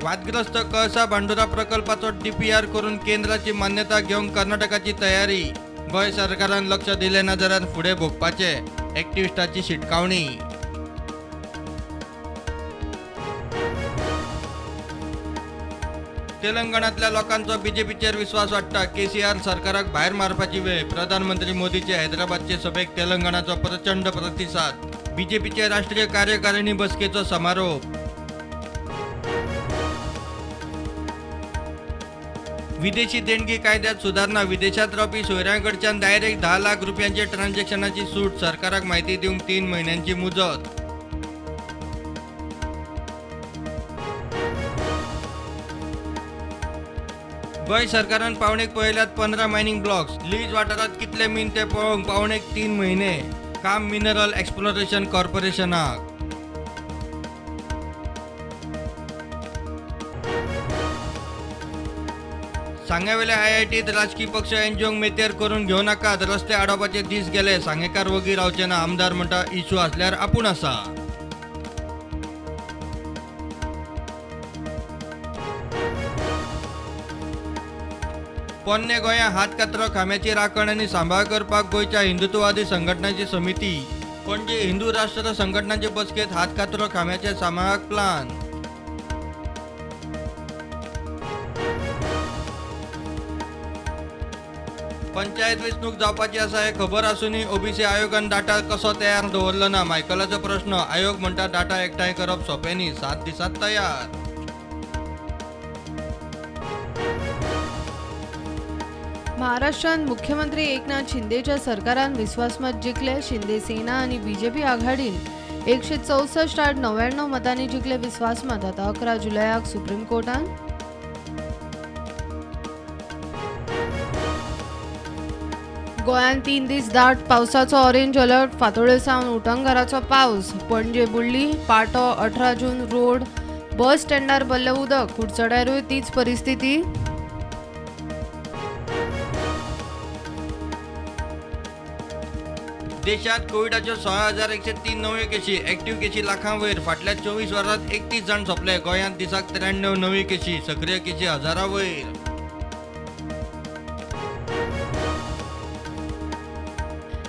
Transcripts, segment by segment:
वादग्रस्त कळसा भांडुरा प्रकल्पाचो डीपीआर करून केंद्राची मान्यता घेवंक कर्नाटकाची तयारी. गोंय सरकारान लक्ष दिलें ना जाल्यार फुडें भोगपाचें, एक्टिविस्टाची शिटकावणी. तेलंगणांतल्या लोकांचो बीजेपीचेर विस्वास वाडटा. केसीआर सरकाराक भायर मारपाची वेळ. प्रधानमंत्री मोदीचे हैदराबादचे सभेक तेलंगणाचो प्रचंड प्रतिसाद. बीजेपीचे राष्ट्रीय कार्यकारिणी बसकेचो समारोप. विदेशी देणगी कायद्यात सुदारणा. विदेशात रावपी सोयऱ्यांकडच्यान डायरेक्ट 10 लाख रुपयांचे ट्रान्झॅक्शनाची सूट. सरकाराक माहिती दिवंक 3 म्हयन्यांची मुजत. गोंय सरकारान पावणेक पळयल्यात 15 मायनिंग ब्लॉक्स. लीज वाठारांत कितले मीन ते पळोवंक पावणेक 3 म्हयने. काम मिनरल एक्सप्लोरेशन कॉर्पोरेशनाक. सांग्यावेल्या आयआयटीत राजकी पक्ष एनजीओंक मेतेर करून घेवं नाकात. रस्ते आडावपाचे दीस गेले. सांगेकार वगी रावचे ना. आमदार म्हणटा इशू आसल्यार आपूण आसा. पोन्ने गोंया हातकातरो खांब्याची राखण आनी सांबाळ करपाक गोंयच्या हिंदुत्ववादी संघटनाची समिती. पणजे हिंदू राष्ट्र संघटनाचे बसकेत हातकातरो खांब्याच्या सांबाळाक प्लान. पंचायत वेंचणूक जावपाची आसा हें खबर आसूनय ओबीसी आयोगान डाटा कसो तयार दवरलो ना, मायकलाचो प्रश्न. आयोग म्हणटा डाटा एकठांय करप सोंपें न्ही, 7 दिसांत तयार. महाराष्ट्रात मुख्यमंत्री एकनाथ शिंदेच्या सरकारान विश्वासमत जिखले. शिंदे सेना आणि बीजेपी आघाडीन 164 आड 99 मतांनी जिखले विश्वासमत. आता 11 जुलयाक सुप्रीम कोर्टान गोंयांत 3 दीस दाट पावसाचो ऑरेंज अलर्ट. फातोडेर सावन उटंगाराचो पावस. पणजे बुडली पाटो 18 जून रोड बस स्टँडार भरलें उदक. कुडचड्यारूय तीच परिस्थिती. देशात कोविडाच्यो 16,103 नव्यो केशी. ऍक्टिव्ह केशी लाखां वयर. फाटल्या 24 वरांत 31 जाण सोंपले. गोंयांत दिसाक 93 नवी केशी. सक्रीय केशी हजारां वयर.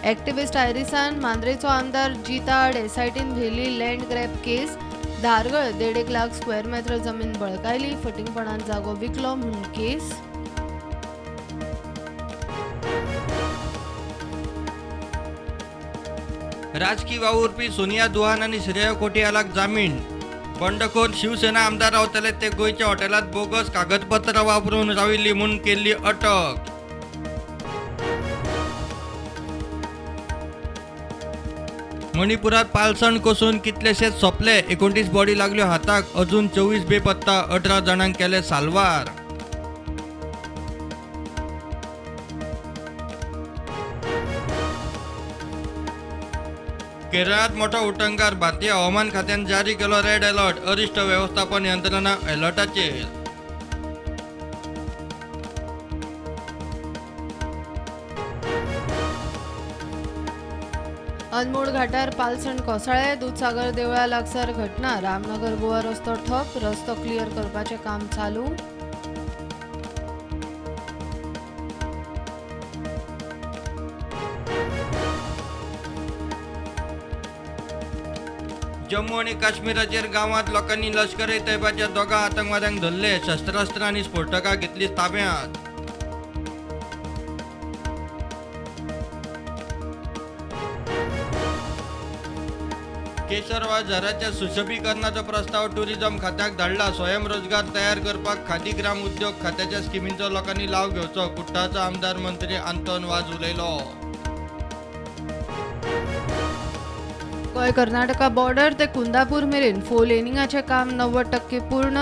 ऍक्टिव्हिस्ट आयरिसान मांद्रेचो आमदार जिता आड एसआयटीन व्हेली लँड ग्रॅब केस. धारगळ 1.5 लाख स्क्वेअर मेटर जमीन बळकायली. फटींगपणान जागो विकलो म्हूण केस. राजकी वावुरपी सोनिया दुहान आनी श्रेया कोटियालाक जामीन. बंडखोर शिवसेना आमदार रावतले ते गोंयच्या हॉटेलांत बोगस कागदपत्रां वापरून राविल्ली म्हूण केल्ली अटक. मणिपुरात पालसण कोसळून कितलेशेच सोंपले. 29 बॉडी लागल्यो हाताक. अजून 24 बेपत्ता. 18 जाणांक केले साल्वार. केरळात मोठो उटंगार. भारतीय हवामान खात्यान जारी केलो रेड अलर्ट. अरिश्ट वेवस्थापन यंत्रणा अलर्टाचेर. अनमोड घाटार पालसण कोसळ्ळें. दुदसागर देवळा लागसार घटना. रामनगर गोवा रस्तो ठप. रस्तो क्लियर करपाचें काम चालू. जम्मू आनी काश्मीराचेर गांवांत लोकांनी लश्कर ए तैबाच्या 2 आतंकवाद्यांक धरले. शस्त्रास्त्रां आनी स्फोटकां घेतली ताब्यांत. केसरवा झऱ्याच्या सुशोभीकरणाचो प्रस्ताव टुरिझम खात्याक धाडला. स्वयंरोजगार तयार करपाक खादी ग्राम उद्योग खात्याच्या स्किमींचो लोकांनी लाव घेवचो. कुट्टाचो आमदार मंत्री आंतोन वाज उलयलो. गोंय कर्नाटका बॉर्डर ते कुंदापूर मेरेन 4 लेनिंगाचें काम 90% पूर्ण.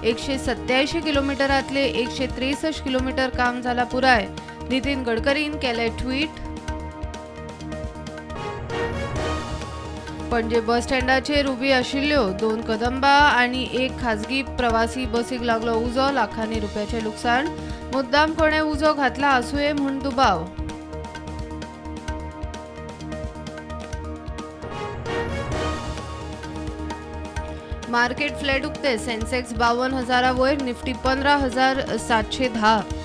187 किलोमिटरांतले 163 किलोमिटर काम जाला पुराय. नितीन गडकरीन केलें ट्वीट. पणजे बस स्टँडाचेर उबी आशिल्ल्यो 2 कदंबा आनी 1 खाजगी प्रवासी बसीक लागलो उजो. लाखांनी रुपयाचें लुकसाण. मुद्दाम कोणें उजो घातला आसुये म्हूण दुबाव. मार्केट फ्लॅट उक्ते. सेन्सेक्स 52,000 वयर, निफ्टी 15,710.